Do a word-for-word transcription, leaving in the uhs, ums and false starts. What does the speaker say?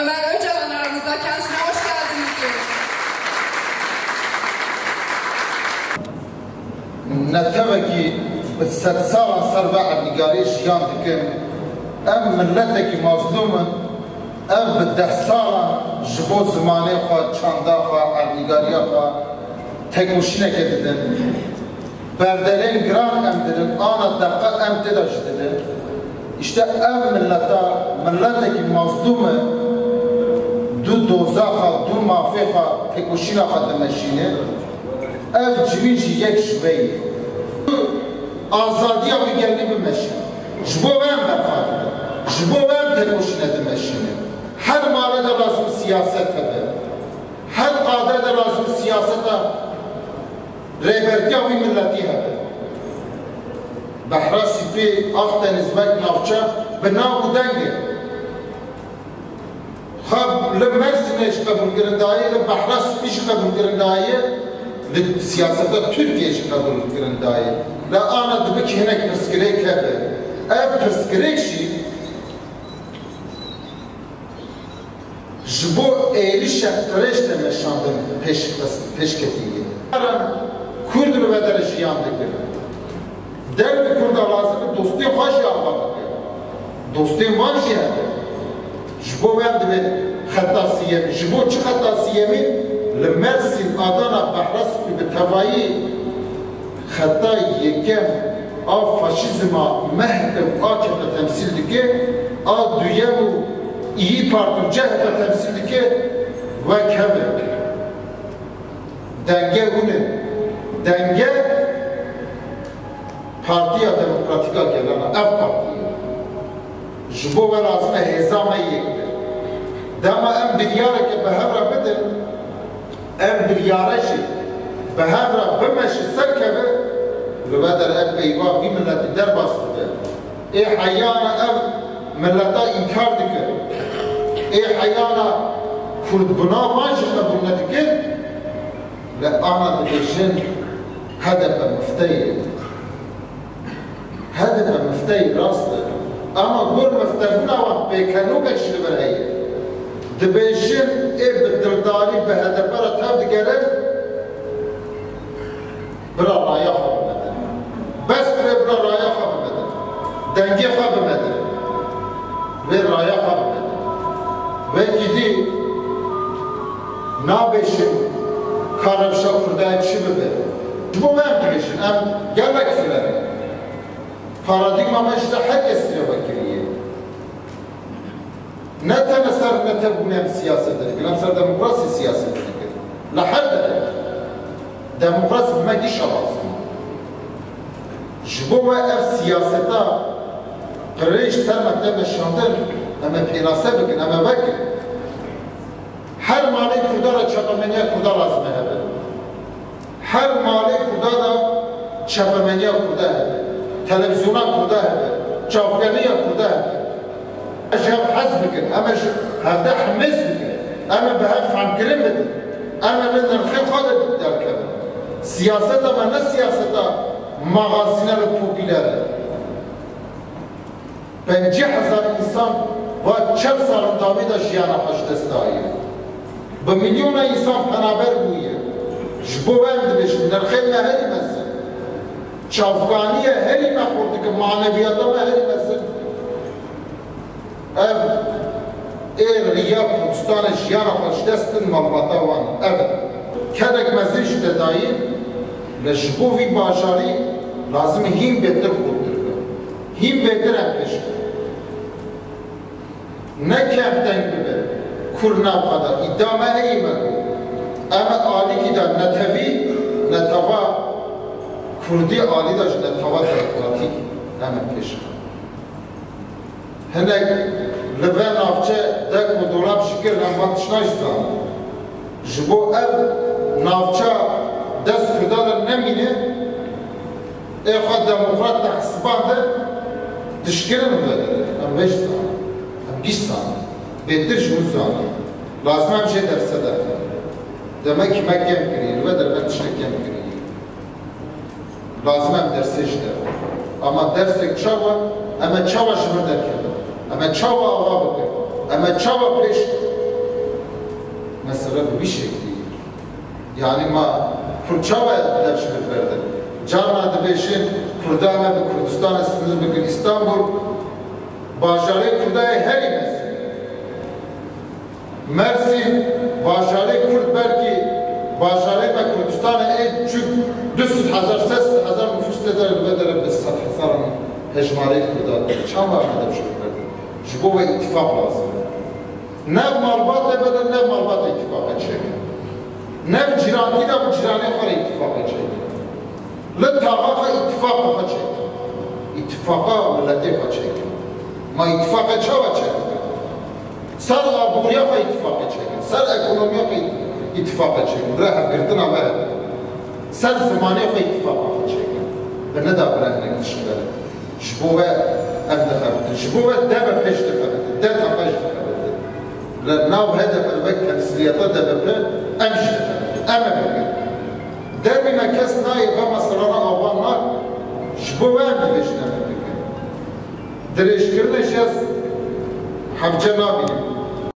Ömer Öcalan aramızda, kendisine hoş geldiniz diyoruz. Netewekî bi sedsalan ser ve erdnîgariyê jiyan dikin. Em miletekî mazlûm in. Ev bi dehsalan ji bo zimanê xwe, çanda xwe, erdnîgariya xwe tekoşîneke didin. Berdelên giran em didin, ana deqa em tê de jî didin. Îşte ev mileta, miletekî mazlûm e, du doza xwe, du mafê xwe, tekoşîna xwe dimeşîne. Ev civîn jî yek ji we ye. Azadiya wî gelî bimeşîne. Ji bo we em berfa didin. Ji bo we em tekoşîne dimeşîne. Her male de lazim siyaset hebe. Her qade de lazim siyaseta rêbertiya wî miletî hebe. Behra Sipî, Akdeniz wek navçe bi nav û deng e. Xwe li Mersînê ji qebûlkirin dayê, li Behra Sipî ji qebûlkirin dayê, li siyaseta Tirkiyê ji qebûlkirin dayê. Li ana dibikî hinek pirsgirêk hebe. Ev pirsgirêk jî Ji bo êrişa qirêj de meşandin pêş, pêşketî ye. Kurd li vê derê jiyan dikin. Dervê Kurda lazim e dostên xwe jî ava bike. Dostên wan jî hebe. Ji bo wan divê xeta siyemî. Ji bo çi xeta siyemî? Li Mersîn, Adana, Behra Spî bi tevayî Xeta yekem a faşîzma M H P û A K P temsîl dike, a duyem û İYİ Parti û C H P temsîl dike, wek hev e. Denge hûn e. Denge Partiya Demokratîk a Gelan e, ev partî ye. Ji bo we lazim e hêza me yek be. Dema em biryareke bi hev re bidin, Ev biryare jî bi hev re bimeşe serkeve, li vê derê ev peyva vî miletî derbas dibe. Ê heyana ev mileta înkar dike. Ê heyana Kurd bi nav wan jî qebûl nedike. Li ana dibêjin H D P mifte ye. H D P mifteyî rast e. Ama gor miftebûna wan pêkenokek ji li vir heye. Dibêjin ê bi dildarî bi H D P re tev digere, bira raya xwe bimedin. Bes bire bira raya xwe bimedin. Dengê xwe bimedin. Wê raya xwe bimedin. Wekî dî nabêjin ka rewşa Kurda çi bibe. Ji bo me em dibêjin, em gelek filerin. Paradîgma me ji te her kesî re vekiriye. Ne tene ser netewbûnê em siyaset dikin, em ser demokrasî siyaset dikin. Li her derê. Demokrasî bi me gîşa lazim e. Ji bo me ev siyaseta qirêj ser me tê meşandin, em ê pênase bikin, em ê vekin. Her malê Kurda re çapemeniya Kurda lazim e hebe. Her malê Kurda de çapemeniya Kurda hebe, televîzyona Kurda hebe, çavkaniya Kurda hebe. Em ji hev hez bikin, em ê ji hevde hemêz bikin, em ê bi hev femkirin bidin, em ê li nirxên xwe de derkevin. Siyaseta me ne siyaseta magazîner û popûler e. Pêncî hezar însan va çel salên dawî de jiyana xwe ji dest daye. Bi milyona însan penaber bûye. Ji bo we em dibêjin, nirxên me herî mezin. Çavkaniye herî me xurt dike, maneviyata me herî mezin. Ev ê riya Kurdistanê jiyana xwe ji dest bin, malbata wan. Ev e. Kedek mezin ji te dayî, lê ji bo vî bajarî lazim e hîn bêtir xurttir be. Hîn bêtir em pêş bin. Ne kemteng bibe. Kurd navxa de îdia me heye me got. Em e alîkî de netewî, netava Kurdî alî de ji netava demokratîk em e pêş bin. Hinek li vê navçe dek û dolab jî kirin, em van tiştan jî zanin. Ji bo ev navça dest Kurdan re nemîne, ê xwe demokrat de hesibandin, dişkirin li vê derê. Em vê jî zanin. Em gîş zanin. Bêtir ji hûn zanin. Lazim em jê derse derxin. Demek me kêm kiriye, li vê derê me tiştek kêm kiriye. Lazim em dersê ji derve. Ama dersek çawa, em ê çawa ji vir derkevin? Em ê çawa ava bikin? Em ê çawa pêş mesele bi vî şeklî? Yanî ma Kurd çawa dev ji vir berdin? Carna dibêjin Kurda me bi Kurdistanê sinir bikin. Îstanbul bajarê Kurda yê herî mezin. Mersîn bajarê Kurd belkî bajarê me Kurdistanê ê çû du sed hezar, sê sed hezar nifûs tê de li vê derê bi sed hezaran hejmarê Kurda. Çawa me dev ji vir berdin? Ji bo we îtifaq lazim e. Ne malbatê bide, ne malbatê îtifaqê çêke. Ne bi cîrankî de bi cîranê xwe re îtifaqê çêke. Li taxa xwe îtifaqa xwe çêke. Îtifaqa miletê xwe çêke. Ma îtifaqê çawa çêke? Ser aboriya xwe îtifaqê çêke. Ser ekonomiya xwe îtifaqê çêke. Bira hevgirtina me hebe. Ser zimanê xwe îtifaqa xwe çêke. Bi nida bira hinek dişkere. Ji bo we ev dixebitin. Ji bo we D B P jî dixebitin. D T P jî dixebitin. Li nav H D P wek temsîliyeta D B P em jî dixebitin. Em ê bikin. Dervî me kes nayê ve meselana avan nak. Ji bo we em dibêjin em ê bikin. Dirêjkirinê jî ez hevce nabînim.